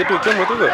Kitu tuko.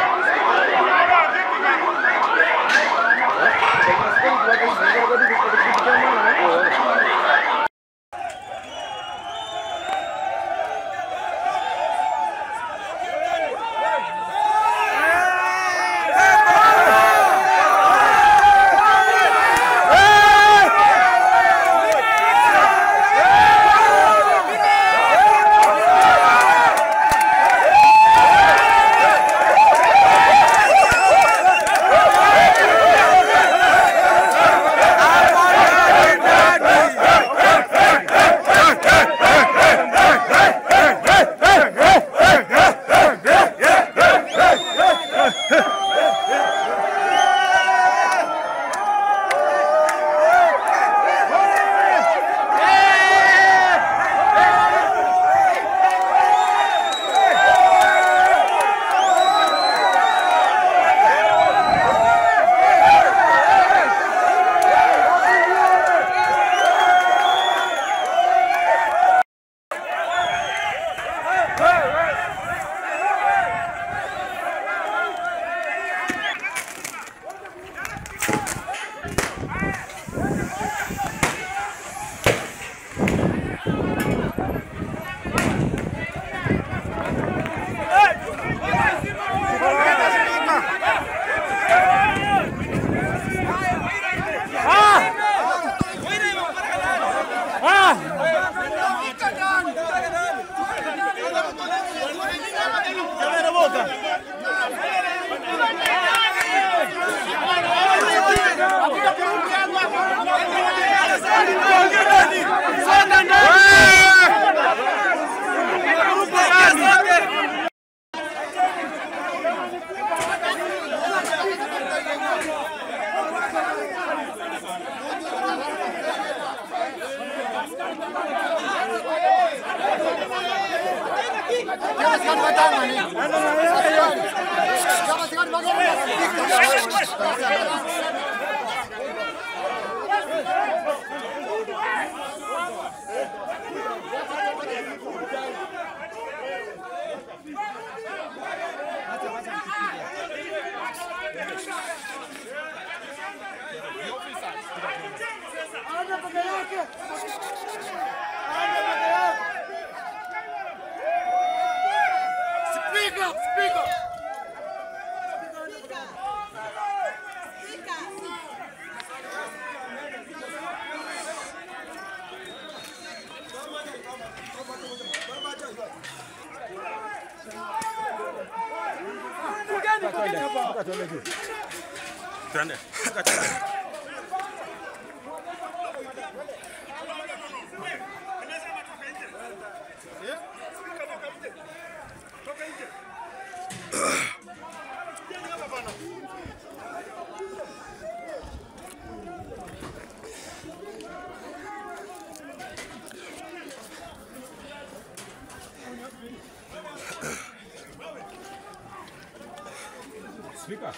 Speaker.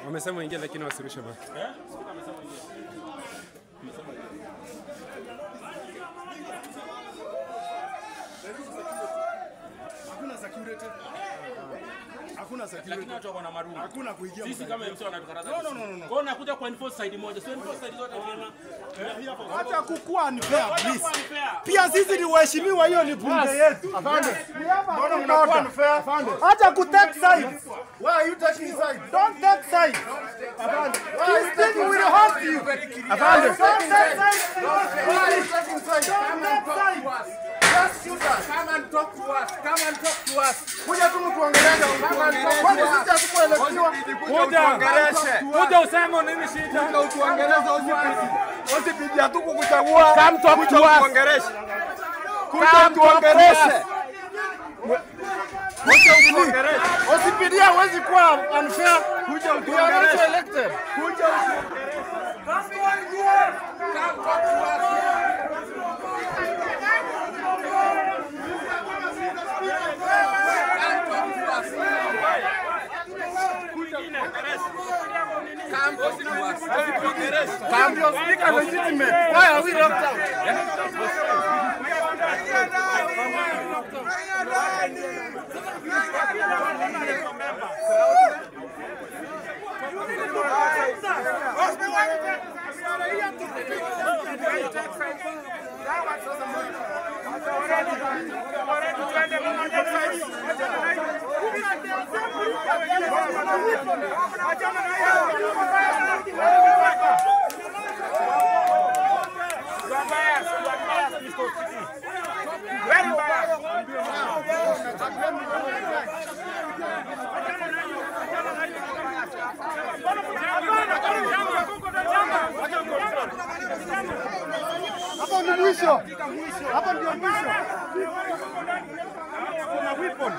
Wamesema ingia lakini wasirushe basi. Hakuna security. Hakuna security. Lakini watu wako na marungu. Hakuna kuingia. Sisi kama MC wanatukataza. No, no, no, no. Kwa hiyo nakuja kwa enforce side moja. Sio enforce side zote tena. Hata kukua unfair please. Pia sisi ni waheshimiwa, hiyo ni bunge yetu. Afande. Mbona mnakuwa unfair? Afande. Hata ku take sides. Why are you taking sides? Don't take sides. Afande. This thing will hurt you. Afande. Don't take sides. Why are you taking sides? Don't take sides. Just shoot us. Come and and talk to us. Come and talk to us. Kuja tu mtuongeleshe. Kwani sisi hatukuelekiwa? Kuja. Kuja useme nini shida? Kuja utuongeleshe OCPD. OCPD hatukukuchagua. Come talk to us. Kuja utuongeleshe. Kuja utuongeleshe. OCPD hawezi kuwa unfair. Kuja We are also utuongeleshe. elected. Kuja utuongeleshe. Come talk to us. Come talk to us. Come your speaker legitimate. Why are we locked out? Hapo ni mwisho. Hapo ndio mwisho. Kuna weapon.